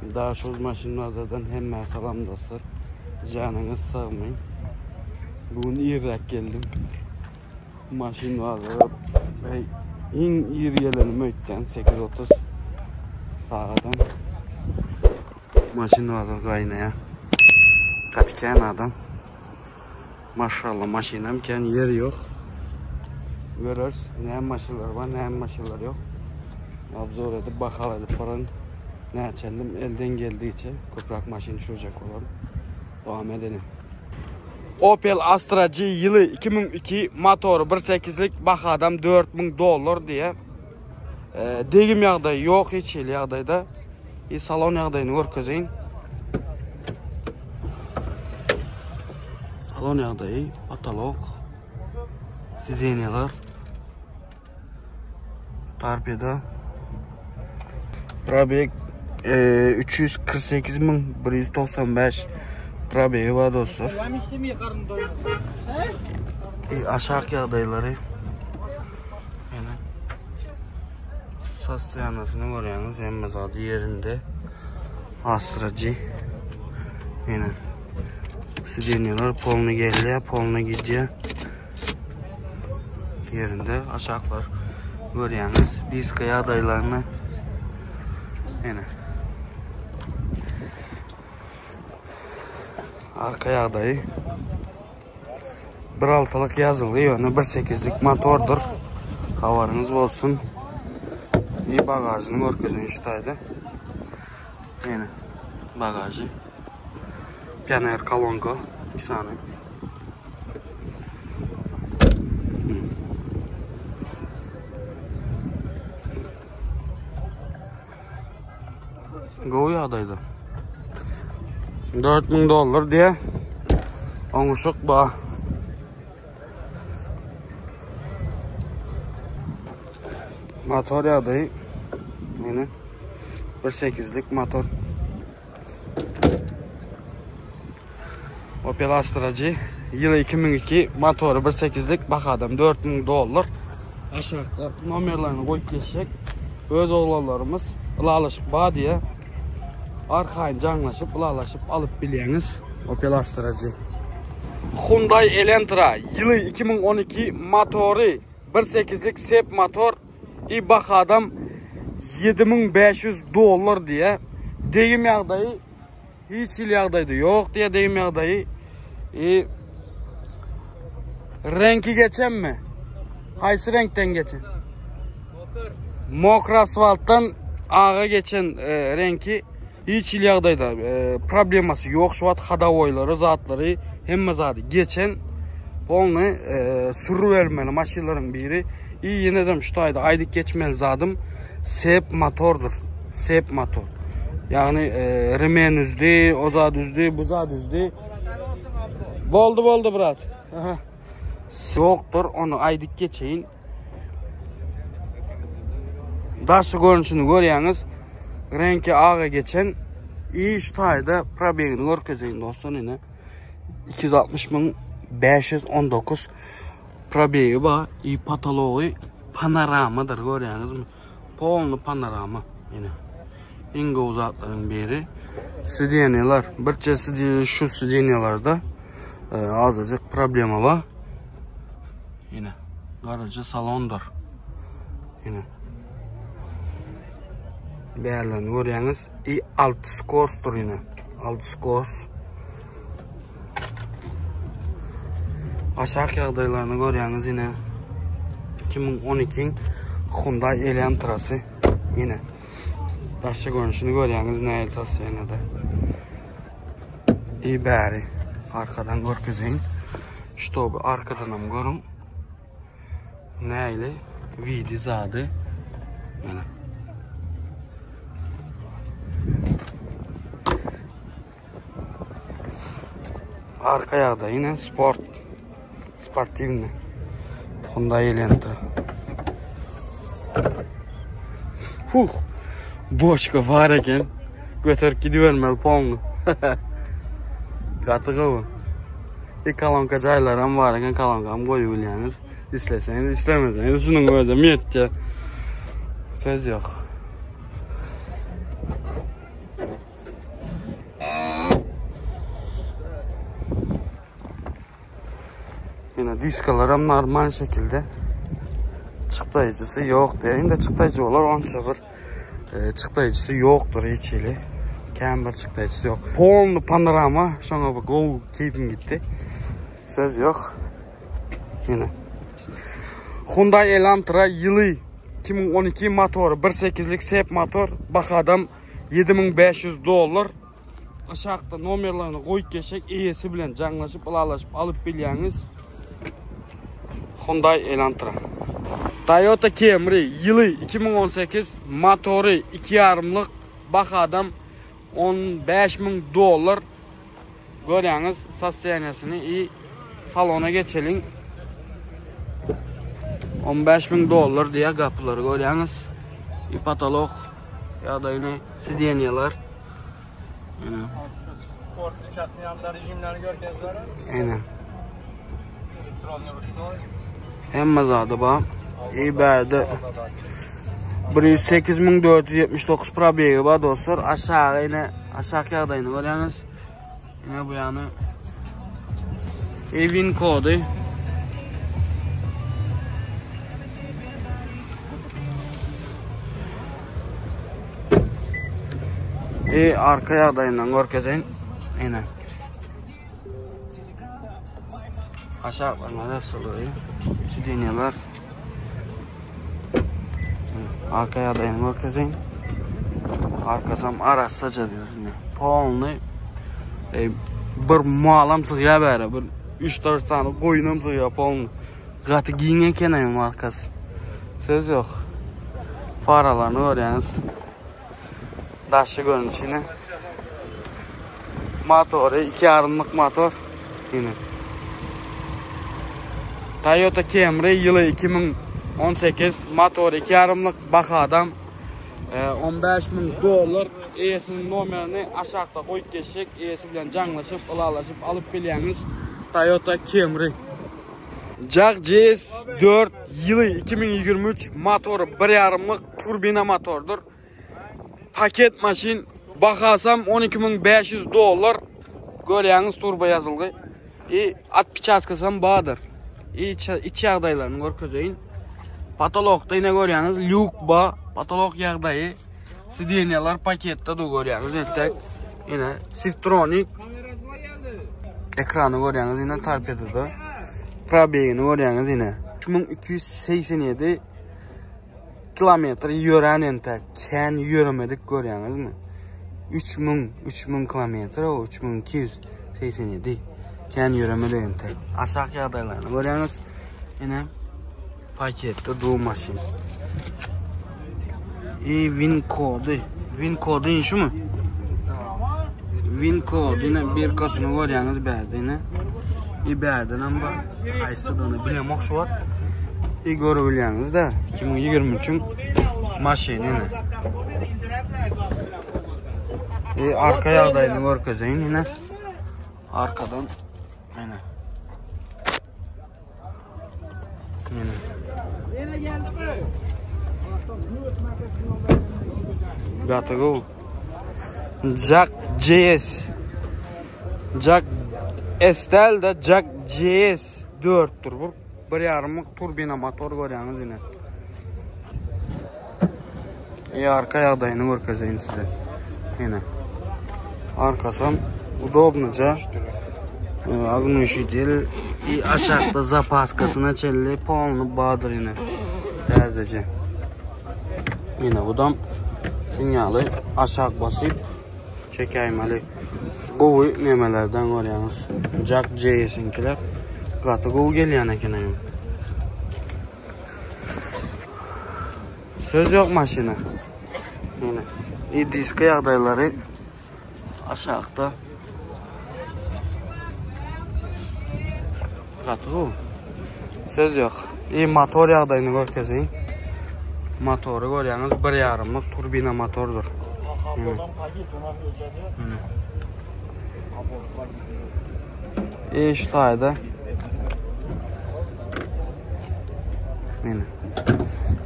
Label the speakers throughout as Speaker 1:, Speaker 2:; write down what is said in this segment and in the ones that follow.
Speaker 1: Daşoguz maşyn bazardan hemmä salam dostlar. Janyňyz sagmy? Bu gün irräk geldim. Maşyn bazara hey, iň ir gelenim öýtýän 8.30 sagadan. Maşyn bazar gaýnaýar. Gaty kän adam. Maşallah maşynam kän ýer ýok. Göreris näme maşynlar bar, näme maşynlar ýok. Obzor edip baha edip baran näçendim elden geldigiçe köpräk maşyn düşürjek bolaryn. Dowam edelim. Opel Astra G ýyly 2002 motory 1.8-lik bahadam 4000 dollar diýe. E, degim ýagdaýy ýok hiç hili ýagdaýda. E, salon ýagdaýyny görkezeýin. Salon ýagdaýy, patolog, sidenýalar, torpeda. Probeg e, 348 195 probegi bar dostlar. E, aşak ýagdaýlary. Ýene sostoýanasyny görýäňiz, hemme zady ýerinde. Astra G. Ýene sidenýalar polny gelýär, polny gidýär. Ýerinde aşaklar görýäňiz, diska ýagdaýlaryny. Ýene arka ýagdaýy Bir altylyk ýazylgy ýöne bir sekizlik motordyr. Habaryňyz bolsun. İyi bagajyny görkezin şu taýda. Ýene bagajy. Pioneer kolonka bir sany. Gowy ýagdaýda. 4000 dollar diýe. Oňuşyk ba. Motor ýagdaýy ýene 1.8-lik motor. Opel Astra G ýyly 2002 motory 1.8-lik bahadam 4000 dollar. Aşakda nomerlerini goýup geçjek. Öz oglanlarymyz ylalaşyk bar diýe arkaýyn jaňlaşyp ylalaşyp alyp bilýäňiz. Opel Astra G. Hyundai Elantra ýyly 2012 motory 1.8-lik sep motor i bahadam 7500 dollar diýe. Degim ýagdaýy Hiç hili ýagdaýda ýok diýe degim ýagdaýy. E, reňki geçenmi? Haýsy reňkden geçen? Mokr asfaltdan aga geçen e, reňki hiç hili ýagdaýda e, problemasy ýok. Şu wagt hadawoýlary, zatlary, hemme zady geçen. Polny e, sürübermeli maşynlaryň biri. I ýenedem şu taýda aýdyp geçmeli zadym sep motordyr. Sep motor. Ýagny e, remen üzdü, o zat üzdü, bu zat üzdü. Boldy boldy brat. Aha. Ýokdur, ony aýdyp geçeýin. Daşy görnüşini görýäňiz. Reňki aga geçen. I şu taýda probegini görkezeýin dostlar ine. 260 519 Probegi bar i patology panoramadyr görýäňizmi? Polny panorama ýene. Iň gowy zatlaryň biri sidenýalar. Birçe sidenýa şu sidenýalarda e, azajyk problema bar. Ýene garaja salondyr. Ýene. Bärlerini görýäňiz. I alt skorsdur ýene. Alt skors. Aşak ýagdaýlaryny görýäňiz ine. 2012 Hyundai Elantrasy ine. Daşy görnüşini görýäňiz nähili sostoýanada. I bäri arkadan görkezeýin. Ştoby arkadan hem görüň. Nähili widi zady. Ýene. Arka ýagdaý ýene sport. Sportiwny. Hyundai Elantra. Huh. Boşka bar eken. Göterip gidibermeli polny. Gaty gowy. Bir kolonka jaýlaram bar eken, kolonkam goýup bilýäňiz. Isleseňiz, islemeseňiz şunuň özem ýetýär. Söz ýok. Diskalaram normal şekilde. Çykdaýjysy ýok diýýär. Indi çykdaýjy bolar onça bir e, çykdaýjysy ýokdur hiç hili. Kän bir çykdaýjysy ýok. Polny panorama, şoňa bir gowy keýpim gitdi. Söz ýok. Ýene. Hyundai Elantra ýyly 2012 motory 1.8-lik sep motor bahadam 7500 dollar. Aşakda nomerlerini goýup geçjek eýesi bilen jaňlaşyp ylalaşyp alyp bilýäňiz. Hyundai Elantra. Toyota Camry ýyly 2018 motory 2.5-lyk bahadam 15000 dollar. Görýäňiz sostoýaniýasyny i salona geçeliň. 15000 dollar diýýär gapylary görýäňiz. I patolog ýagdaýyny sidenýalar. Ine. Ine. Hemme zady bar. I bärde 108479 probegi bar dostlar. Aşağı ine aşak ýagdaýyny görýäňiz. Ine bu ýany Evin kody. E arka ýagdaýyndan görkezeýin. Ine. Aşaklarına nasıllığı. Sideniyalar. Arka ýagdaýyny görkezeýin. Arkasam arassaja diýär indi. Polny e, bir malam sygýar bäri. Bir 3-4 sany goýunam sygýar polny. Gaty giň eken hem arkasy. Söz ýok. Faralaryny görýäňiz. Daşy görnüşini. Motory 2 ýarymlyk motor. Ýene. Toyota Camry ýyly 2018 motor 2 ýarymlyk bahadam 15 e, dollar eýesiniň nomerini aşakda goýup geçjek eýesi bilen jaňlaşyp ylalaşyp alyp bilýäňiz Toyota Camry Jag GS 4 ýyly 2023 motory 1 ýarymlyk turbina motordyr Paket maşyn bahasam 12500 dollar. Görýäňiz turbo ýazylgy. I atpiçatkasam bardyr. I iç, iç ýagdaýlaryny görkezeýin. Patolokda ýene görýäňiz lýuk ba, patolok ýagdaýy. Sidenýalar paketde du görýäňiz entek. Ýene Siftronik ekrany görýäňiz ýene torpedoda. Probegini görýäňiz ýene. 3287 Kilometr ýörän entäk kän ýöremedik görýäňizmi? 3000 3000 kilometr o 3287 kän ýöremedik entäk. Aşak ýagdaýlaryny görýäňiz. Ine paketde du maşyn. I win kody. Win kody şumy? Win kody ine bir kasyny görýäňiz bärde ine. I bärden hem bar. Haýsydygyny bilemok şu wagt. I görüp bilýäňiz-de 2023-iň maşyny ine. I arka ýagdaýyny görkezeýin ine. Arkadan ine. Ine. Gaty gowy. Jack JS. Jack S däl-de Jack JS 4-dür bu. Bir ýarymlyk turbina motor görýäňiz ine. E arka ýagdaýyny görkezeýin size. Ine. Arkasam udobnyja. Ognuşitel i aşakda zapaskasyna çenli polny bardyr ine. Täzeje. Ine budam şuň aşak basyp çekäýmeli. Gowy nemelerden görýäňiz. Jack JS-iňkiler gaty gowy gelýän eken hem. Söz ýok maşyna. Ýene. I diska ýagdaýlary aşakda. Gaty gowy. Söz ýok. I motor ýagdaýyny görkezeýin. Motory görýäňiz, bir ýarymlyk turbina motordyr. I şu taýda. Mene.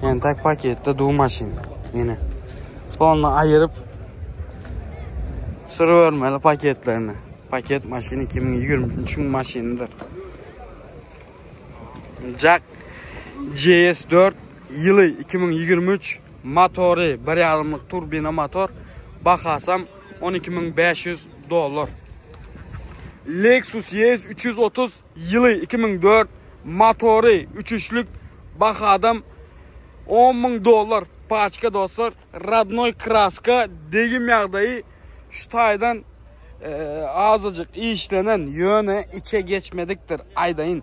Speaker 1: Entek paketde du maşyn. Ýene. Onu aýyryp sürübermeli paketlerini. Paket maşyn 2023-iň maşynydyr. Jack GS4 ýyly 2023 motory bir ýarymlyk turbina motor bahasam 12500 dollar. Lexus ES 330 ýyly 2004 motory 3 üçlük bahadam 10000 dollar paçka dostlar radnoý kraska degim ýagdaýy şu taýdan azajyk işlenen ýöne içe geçmedikdir aýdaýyn.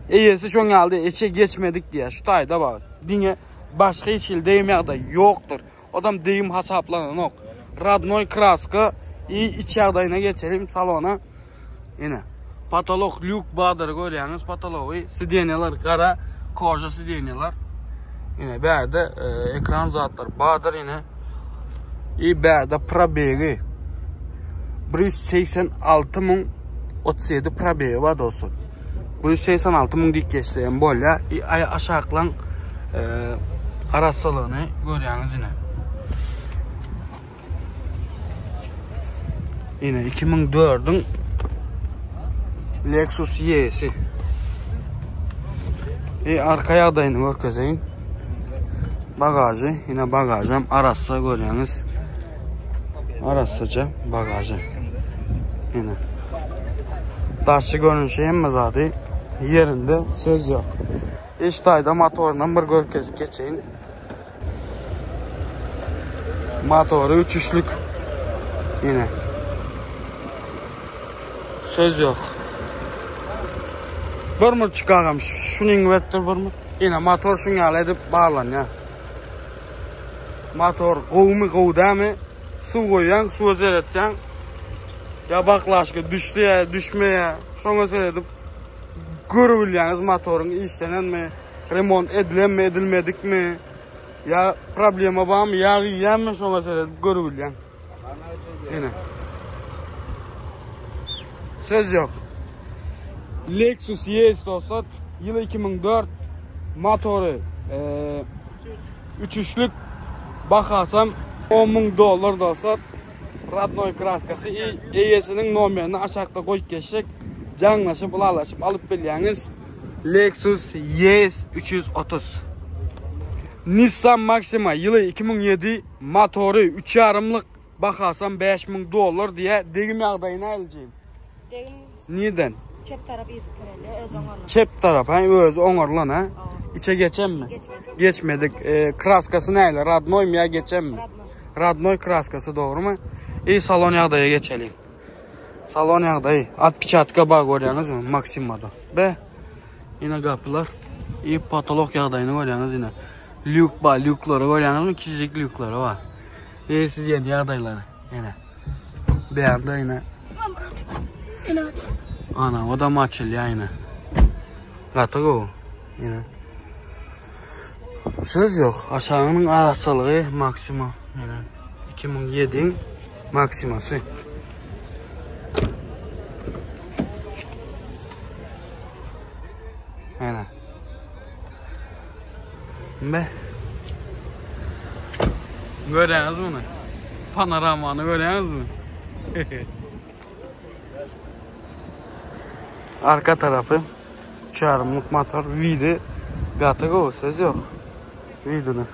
Speaker 1: Eýesi şoň ýaly içe geçmedik diýýär. Şu taýda bar. Diňe başga hiç hili degim ýagdaý ýokdur. Odam degim hasaplananok. Radnoý kraska i iç ýagdaýyna geçelim salona. Ine. Patolok lýuk bardyr görýäňiz patology. Sidenýalar gara koža sidenýalar. Ine bärde e, ekran zatlar bardyr ine. I bärde probegi 186 037 probegi bar dostlar. 186 müň diýip geçseem bolýar. I aý aşaklaň e, arassalygyny görýäňiz ine. Ine 2004-iň Lexus ES-i. E arka ýagdaýyny görkezeýin. Bagajy, ine bagajam arassa görýäňiz. Arassaja bagajy. Ine. Daşy görnüşi hemme zady ýerinde söz ýok. Iş taýda motoryndan bir görkezip geçeýin. Motory üç üçlük. Yine. Söz yok. Bir mur çıkagam şunuň wetdir bir mur. Yine motor şuň ýaly edip barlanýar. Motor gowmy gowy dämi? Suw goýýaň, suwa seretýäň. Ýa baklaşka düşdi ýa düşmeýär. Şoňa seredip görüp bilýäňiz motoryň işlenenmi. Remont edilenmi edilmedikmi ýa problema barmy ýag iýýänmi şoňa seredip görüp bilýäň. Ine. Söz ýok. Lexus ES dostlar, ýyly 2004 motory 3 üçlük bahasam 10 müň dollar dostlar. Radnoý kraskasy i eýesiniň nomerini aşakda goýup geçjek. Jaňlaşyp, ylalaşyp alyp bilýäňiz. Lexus ES 330. Nissan Maxima ýyly 2007 motory 3 ýarymlyk bahasam 5000 dollar diýä degim ýagdaýy näljim?
Speaker 2: Degim
Speaker 1: Nirden?
Speaker 2: Çep tarap yzyp gelýär, özi oňarlan.
Speaker 1: Çep tarap, ha, özi oňarlan, ha? İçe geçenmi?
Speaker 2: Geçmedik.
Speaker 1: Geçmedik. E, kraskasy näle? Radnoý ýa geçenmi?
Speaker 2: Radnoý.
Speaker 1: Radnoý kraskasy dogrymy? I salon ýagdaýa geçeliň. Salon ýagdaýy. Atpiçatka bar görýäňizmi? Maksimada. Be. Ýene gapylar. I patolok ýagdaýyny görýäňiz ýene. Lýuk bar, lýuklary görýäňizmi? Kiçijik lýuklary bar. E siz ýene ýagdaýlary. Ýene. Bärde ýene. Ana, o da açylýar ýene. Gaty gowy. Ýene. Söz ýok. Aşagynyň arassalygy maksimum. Ýene 2007-iň maksimasy. Ýene. Be. Görýäňiz muny? Panoramany görýäňizmi? Arka tarapy çarymlyk motor widi gaty gowy söz ýok. Widini.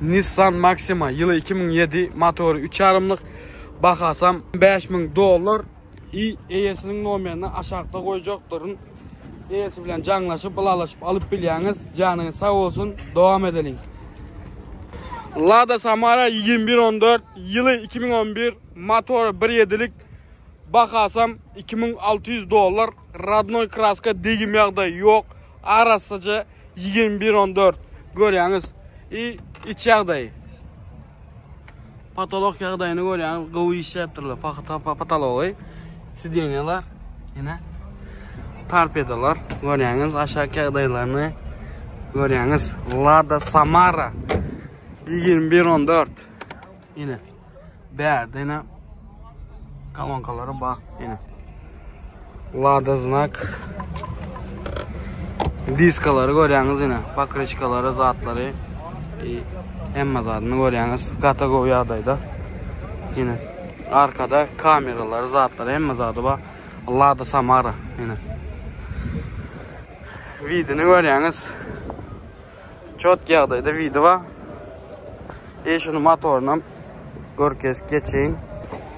Speaker 1: Nissan Maxima ýyly 2007 motory 3 ýarymlyk bahasam 5000 dollar I eýesiniň nomerini aşakda goýjakdyryn. Eýesi bilen jaňlaşyp, ylalaşyp alyp bilýäňiz. Janyňyz sag bolsun. Dowam edeliň. Lada Samara 2114 ýyly 2011 motory 1.7-lik bahasam 2600 dollar radnoý kraska degim ýagdaýy ýok arassaja 2114 görýäňiz i iç ýagdaýy Patolog ýagdaýyny görýäňiz, gowy işläpdirler. Patology, sidenýalar, ine torpedolar görýäňiz, aşak ýagdaýlaryny görýäňiz. Lada Samara 2114. Ine bärde ine kolonkalary bar, ine. Lada znak diskalary görýäňiz ine, pakryçkalary, zatlary. Hemme zadyny görýäňiz. Gaty gowy ýagdaýda. Ine. Arkada kameralary, zatlary, hemme zady bar. Lada Samara. Ine. Widini görýäňiz. Çot ýagdaýda widi bar. E şuny motorynam görkez geçeýin.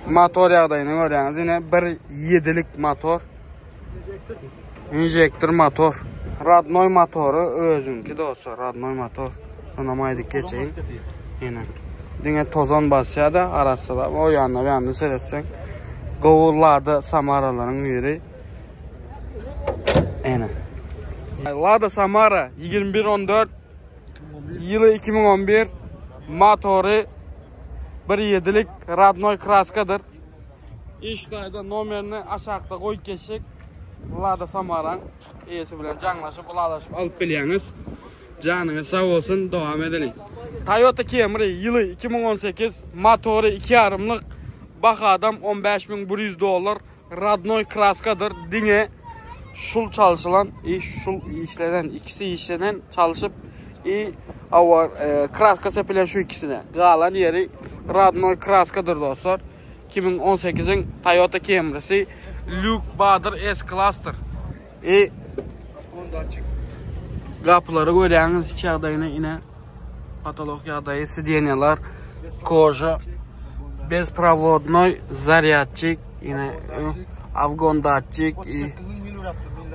Speaker 1: Motor ýagdaýyny görýäňiz. Ine 1.7-lik motor. Injektor motor. Radnoy motory özüňki dostlar, radnoy motor. Onam aýdyp geçeýin. Ine. Diňe tozan basýar-da, arassalap, o ýanyna bu ýanyna seretseň, gowy Lada Samaralaryň biri. Ine. Lada Samara 2114 ýyly 2011 motory 1.7-lik radnoy kraskadyr. Iş taýda nomerini aşakda goýup geçjek. Lada Samaraň eýesi bilen jaňlaşyp, ylalaşyp alyp bilýäňiz. Janyňyz sag bolsun, dowam edeliň. Toyota Camry ýyly 2018, motory 2 ýarymlyk, bahadam 15100 dollar, radnoý kraskadyr, diňe şul çalşylan, i şul işlenen, ikisi işlenen, çalşyp i awar e, kraska sepilen şu ikisine. Galan ýeri radnoý kraskadyr dostlar. 2018-iň Toyota Camry-si Lük Badyr S Cluster. E Gapylary görýäňiz iç ýagdaýyny ine patolog ýagdaýy sidenýalar koža bezprovodnoý zarýadçik ine avgon datçik i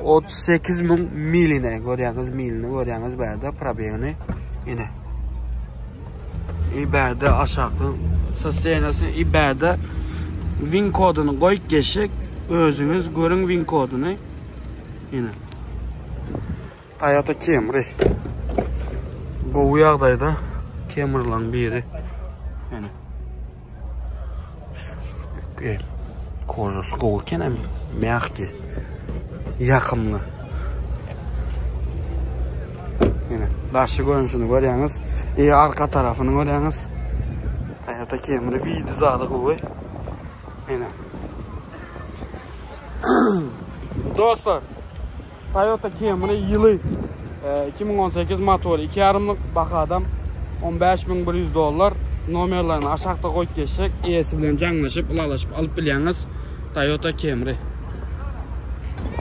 Speaker 1: 38 müň mil ine görýäňiz milini görýäňiz bärde probegini ine i bärde aşaky sostoýaniýasy i bärde win koduny goýup geçjek özüňiz görüň win koduny Ine. Toyota Camry. Gowy ýagdaýda Camrylaryň biri. Ine. Gel. Kožasy gowy eken hem mýahki. Ýakymly. Ine, daşy görnüşini görýäňiz. E, arka tarapyny görýäňiz. Toyota Camry widi zady gowy. Ine. Dostlar, Toyota Camry ýyly 2018 e, motory 2,5-lyk bahadam 15100 dollar. Nomerlerini aşakda goýup geçsek, eýesi bilen jaňlaşyp, ylalaşyp alyp bilýäňiz. Toyota Camry.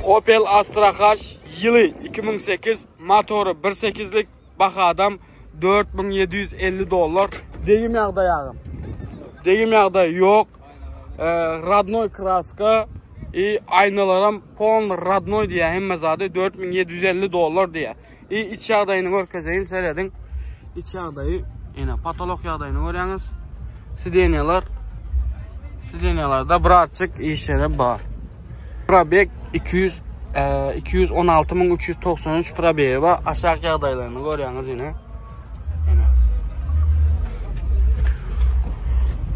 Speaker 1: Opel Astra H ýyly 2008 motory 1.8-lik Bahadam 4750 dollar. Degim ýagdaý agam. Degim ýagdaý ýok. E, radnoý kraska i aýnalaram pol radnoý diýýär hemme zady 4750 dollar diýýär. I iç ýagdaýyny görkezeýin serediň. Iç ýagdaýy ene patolog ýagdaýyny görýäňiz. Sidenýalar Sidenýalarda birazjyk işleri bar. Probeg 200 216393 probegi bar. Aşak ýagdaýlaryny görýäňiz ine. Ine.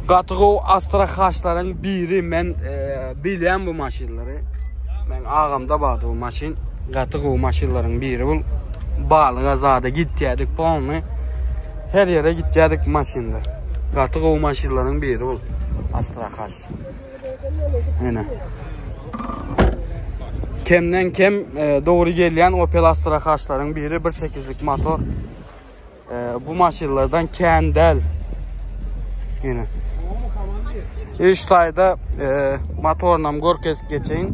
Speaker 1: Gaty gowy Astra H-laryň biri. Men e, bilýän bu maşynlary. Men agamda bardy bu maşyn. Gaty gowy maşynlaryň biri bu. Balyga zada gitýärdik polny. Her ýere gitýärdik maşynda. Gaty gowy maşynlaryň biri bu. Astra H. Ene. Kemden kem e, dogry gelýän Opel Astra H-laryň biri 1.8-lik motor. E, bu maşynlardan kän däl. Ene. Üç taýda e, motorynam görkezip geçeýin.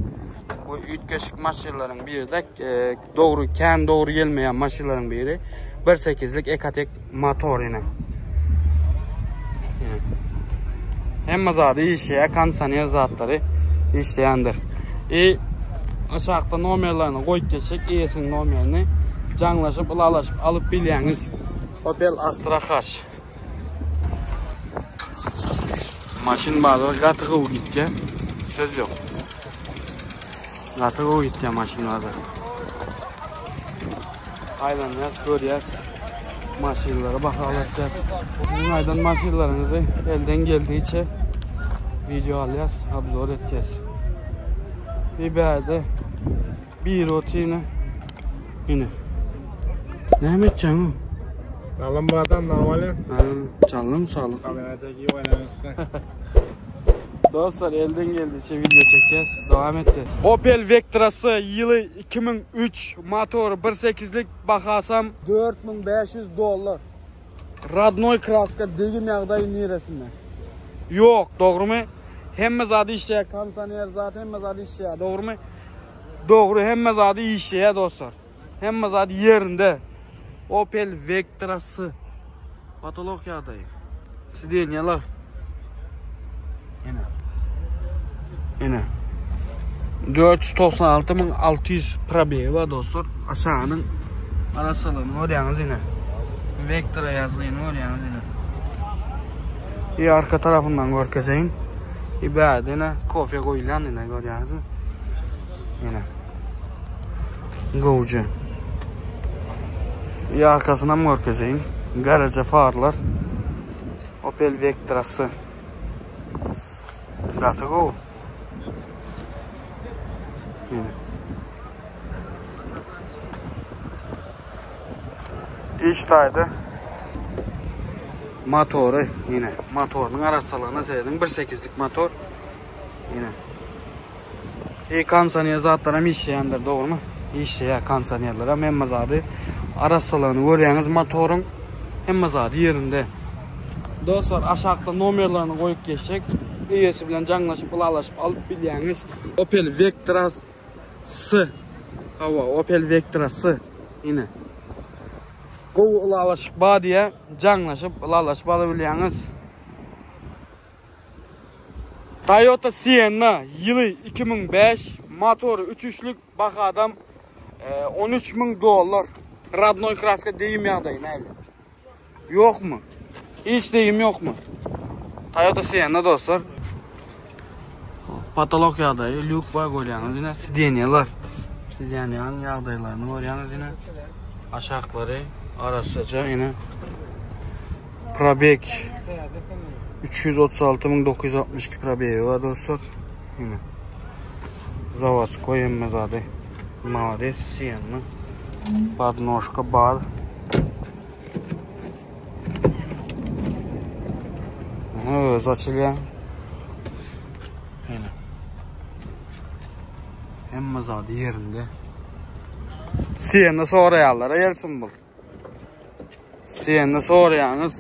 Speaker 1: Bu üýtgeşik maşynlaryň biri de e, dogry kän dogry gelmeýän maşynlaryň biri. 1.8-lik Ecotec motor ine. Hemme zady işleýär, kondisioner zatlary işleýändir. I aşakda nomerlerini goýup geçjek, eýesiniň nomerini jaňlaşyp, ylalaşyp alyp bilýäňiz. Opel Astra H. Maşyn bazar gaty gowy gitýär. Söz ýok. Gaty gowy gitýär maşyn bazar. Aýlanýas, görýäs. Maşynlara bahalatýas. Siziň aýdan maşynlaryňyzy elden geldigiçe video alýas, obzor etýäs. Bir bärde bir otyny ine. Näme etýäň o?
Speaker 3: Salam bratan, normal.
Speaker 1: Ha, canlym sağlık.
Speaker 3: Kamera çekip oýnamışsın.
Speaker 1: Dostlar elden geldiğince video çekeceğiz. Devam edeceğiz. Opel Vectra'sı yılı 2003 motoru 1.8'lik bakasam 4500 dolar. Radnoý kraska degim ýagdaýy niresinde? Ýok, dogrumy? Hemme zady işleýär, kondisioner zat hemme zady işleýär, dogrumy? Dogry, hemme zady işleýär dostlar. Hemme zat ýerinde. Opel Vectra S. Patolog ýagdaýy. Sidenýalar. Ene. Ene. 496600 probegi bar dostlar. Aşagynyň arassalygyny görýäňiz ine. Vectra ýazgyny görýäňiz ine. I arka tarapyndan görkezeýin. I bärde ine kofe goýulýan ine görýäňizmi? Ine. Gowja. I arkasynam görkezeýin. Garaja farlar. Opel Vectra'sy. Gaty gowy. Ine. Iş taýda. Motory ine. Motorynyň arassalygyna serediň. 1.8-lik motor. Ine. E kondisioner zatlaram işleýändir, dogrymy? Işleýär kondisionerler hem hemme zady arassalygyny görýäňiz motoryň hemme zady ýerinde. Dostlar aşakda nomerlerini goýup geçjek. Eýesi bilen jaňlaşyp ylalaşyp alyp bilýäňiz. Opel Vectra S. Hawa, Opel Vectra S. Ine. Gowy ylalaşyk bar diýä, jaňlaşyp ylalaşyp alabilýäňiz. Toyota Sienna ýyly 2005, motory 3 üçlük, bahadam 13 e, dollar. Radnoy kraska degim ýagdaýy näli? Ýokmy? Hiç degim ýokmy? Toyota Sienna dostlar. Patolog ýagdaýy, lýuk bar görýäňiz ine, sidenýalar. Sidenýanyň ýagdaýlaryny görýäňiz ine. Aşaklary arassaja ine. Probeg 336962 probegi bar dostlar. Ine. Zawodskoý hemme zady. Malades, Sienna. Podnožka bar. Aha, öz açylýar. Ine. Hemme zady ýerinde. Sienna soraýanlara gelsin bu. Sienna soraýaňyz.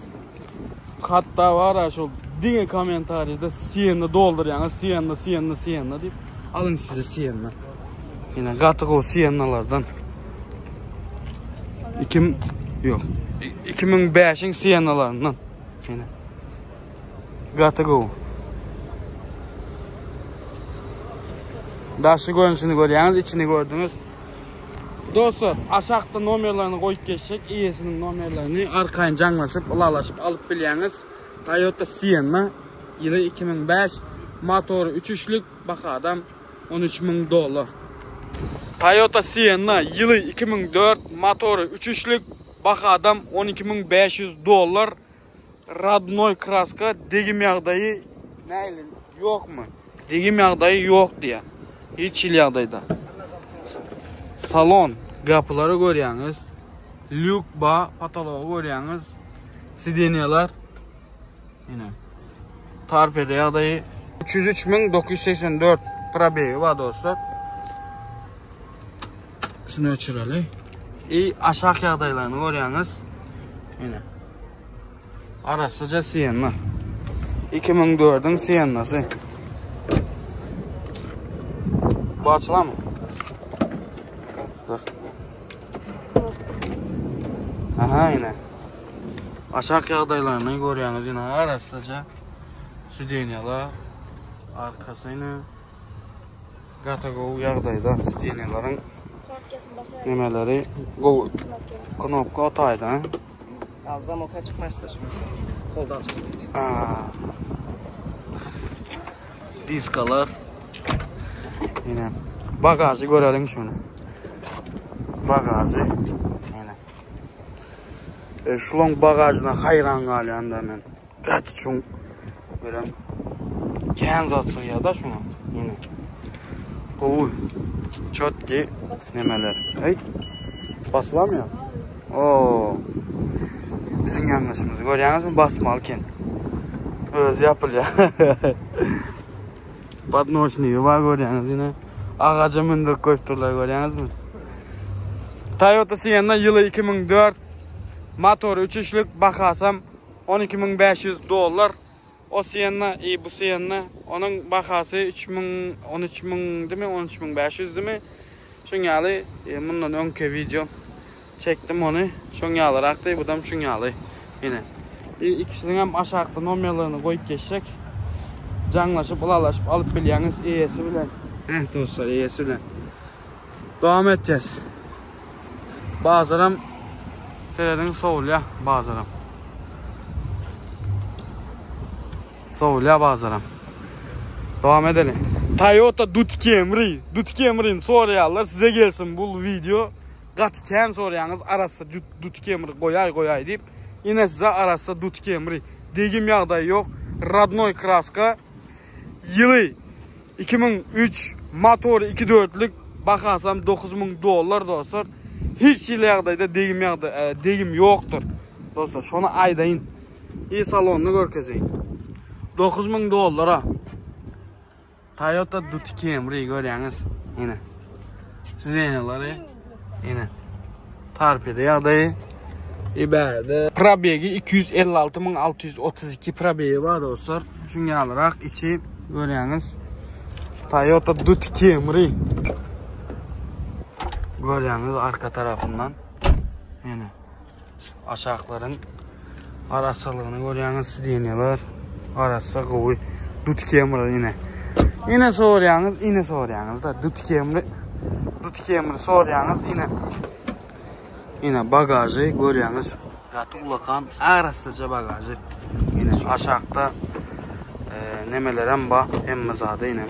Speaker 1: Hatda bar-a şol diňe kommentariýada Sienna doldurýaňyz, Sienna, Sienna, Sienna diýip. Alyň size Sienna. Ýene gaty gowy Siennalardan. Ikim ýok. 2005-iň Siennalaryndan. Ýene. Gaty gowy. Daşy görnüşini görýäňiz, içini gördüňiz. Dostlar, aşakda nomerlerini goýup geçjek, eýesiniň nomerlerini arkaýyn jaňlaşyp, ylalaşyp alyp bilýäňiz. Toyota Sienna ýyly 2005, motory 3 üçlük, bahadam 13000 dollar. Toyota Sienna ýyly 2004, motory 3 üçlük, bahadam 12500 dollar. Radnoý kraska degim ýagdaýy nähili ýokmy? Degim ýagdaýy ýok diýýär. Hiç hili ýagdaýda. Salon gapylary görýäňiz. Lýuk ba, potology görýäňiz. Sidenýalar. Ine. Torpeda ýagdaýy 303984 probegi bar dostlar. Şunu öçüreli. I aşak ýagdaýlaryny görýäňiz. Ine. Arassaja Sienna. 2004-iň Siennasy. Bu açylanmy? Dur. Aha ine. Aşak ýagdaýlaryny görýäňiz ine arassaja sidenýalar arkasy ine gaty gowy ýagdaýda sidenýalaryň nemeleri gowy knopka o taýda.
Speaker 4: Zamoka çykmaçdyr. Koldan çykmaç.
Speaker 1: Diskalar. Yine bagajy görelim şunu. Bagajy. Yine. E, şulaň bagajyna haýran galýan da men. Gaty çuň. Görem. Kän zat sygýar da şuňa. Yine. Gowy. Çotki nemeler. Hey. Basılamıyor. Oo. Biziň ýalňyşymyzy görýäňizmi? Basmaly eken. Özi ýapylýar. Podnoşnigi bar görýäňiz ine. Agaja mündürip goýupdyrlar görýäňizmi? Toyota Sienna ýyly 2004. Motory üç üçlük, bahasam 12500 dollar. O Sienna i bu Sienna onuň bahasy 3000 13000 dimi 13500 dimi? Şuň ýaly e, mundan öňki video çekdim ony. Şuň ýalyrakdy, budam şuň ýaly. Ine. I ikisiniň hem aşakda nomerlerini goýup geçjek. Jaňlaşyp, ylalaşyp alyp bilýäňiz eýesi bilen. Heh dostlar, eýesi bilen. Dowam etjäs. Bazaram serediň sowulýar bazaram. Sowulýar bazaram. Dowam edeli. Toyota Dut Camry. Dut Camry'ni soraýarlar. Size gelsin bu video. Gaty kän soraýaňyz arassa Dut Camry goýaý goýaý diýip. Ine size arassa Dut Camry. Degim ýagdaýy ýok. Rodnoý kraska. Ýyly 2003 motory 2 dörtlük bahasam 9000 dollar dostlar. Hiç hili ýagdaýda degim ýagdaý e, degim ýokdur. Dostlar şony aýdaýyn. I salonyny görkezeýin. 9000 dollara Toyota Duty Camry görýäňiz. Ine. Sidenýalary. Ine. Torpeda ýagdaýy. Ibäde probegi 256632 probegi bar dostlar. Şuň ýalyrak içi görýäňiz. Toyota Duty Camry. Görýäňiz arka tarapyndan. Ine. Aşaklaryň arassalygyny görýäňiz, sidenýalar arassa gowy. Duty Camry ine. Ine sorýaňyz, ine sorýaňyz da Duty Camry. Duty Camry sorýaňyz ine. Ine bagajy görýäňiz. Gaty ulakan arassaja bagajy. Ine aşakda e, nemelerem bar, hemme zady ine.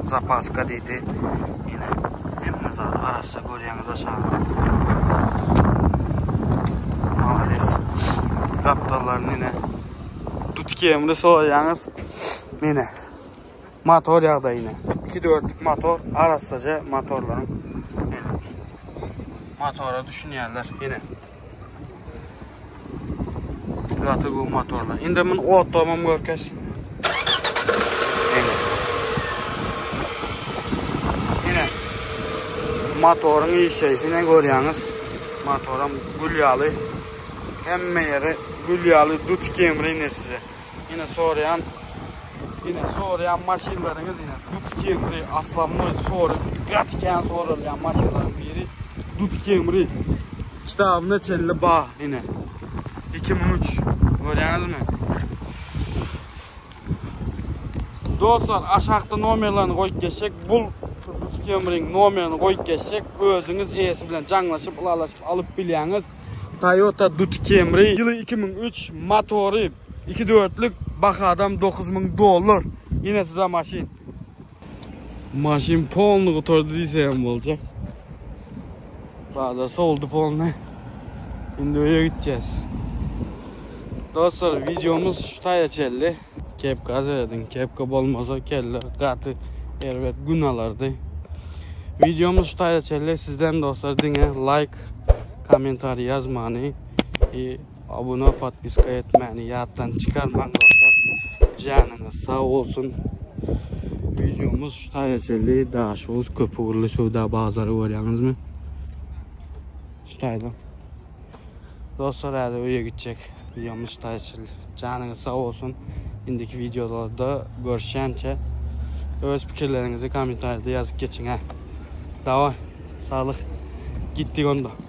Speaker 1: Zapaska diýdi. Ine hemme zady arassa görýäňiz aşagyny. Malades. Gapdallaryny ine. Dutki emri soraýaňyz. Ine. Motor ýagdaýy ine. 2.4-lük motor, arassaja motorlaryň. Ine. Motora düşünýärler ine. Gaty gowy motorlar. Indi mun otlamam görkez. Ine. Ine. Motoryň işleýşini görýäňiz. Motoram gül ýaly. Hemme ýeri gül ýaly dut kemri ine size. Ine soraýan Ine soraýan maşynlaryňyz ine Dut Camry aslanmoý sory gaty kän soralýan maşynlaryň biri Dut Camry kitabyna çenli ba ine 2003 görýäňizmi? Dostlar aşakda nomerlerini goýup geçjek. Bul Dut Camryň nomerini goýup geçjek. Özüňiz eýesi bilen jaňlaşyp, ylalaşyp alyp bilýäňiz. Toyota Dut Camry ýyly 2003 motory 2 dörtlük bahadam 9000 dollar. Ine size maşyn. Maşyn polny gutardy diýse hem boljak. Bazar soldy polny. Indi öýe gitjäs. Dostlar videomuz şu taýa çeldi. Kepka seredin. Kepka bolmasa kelle gaty erbet gün alardy. Videomuz şu taýa çeldi. Sizden dostlar diňe like, kommentariý ýazmany i abone podpiska etmäni ýatdan çykarmaň dostlar. Janyňyz sag bolsun. Videomuz şu taýa çeldi. Daşoguz köpugurly söwda bazary görýäňizmi? Şu taýda. Dostlar häzir öýe gitjek. Videomuz şu taýa çeldi. Janyňyz sag bolsun. Indiki videolarda görüşýänçe öz pikirleriňizi kommentariýada ýazyp geçiň ha. Dawa, saglyk. Gitdik onda.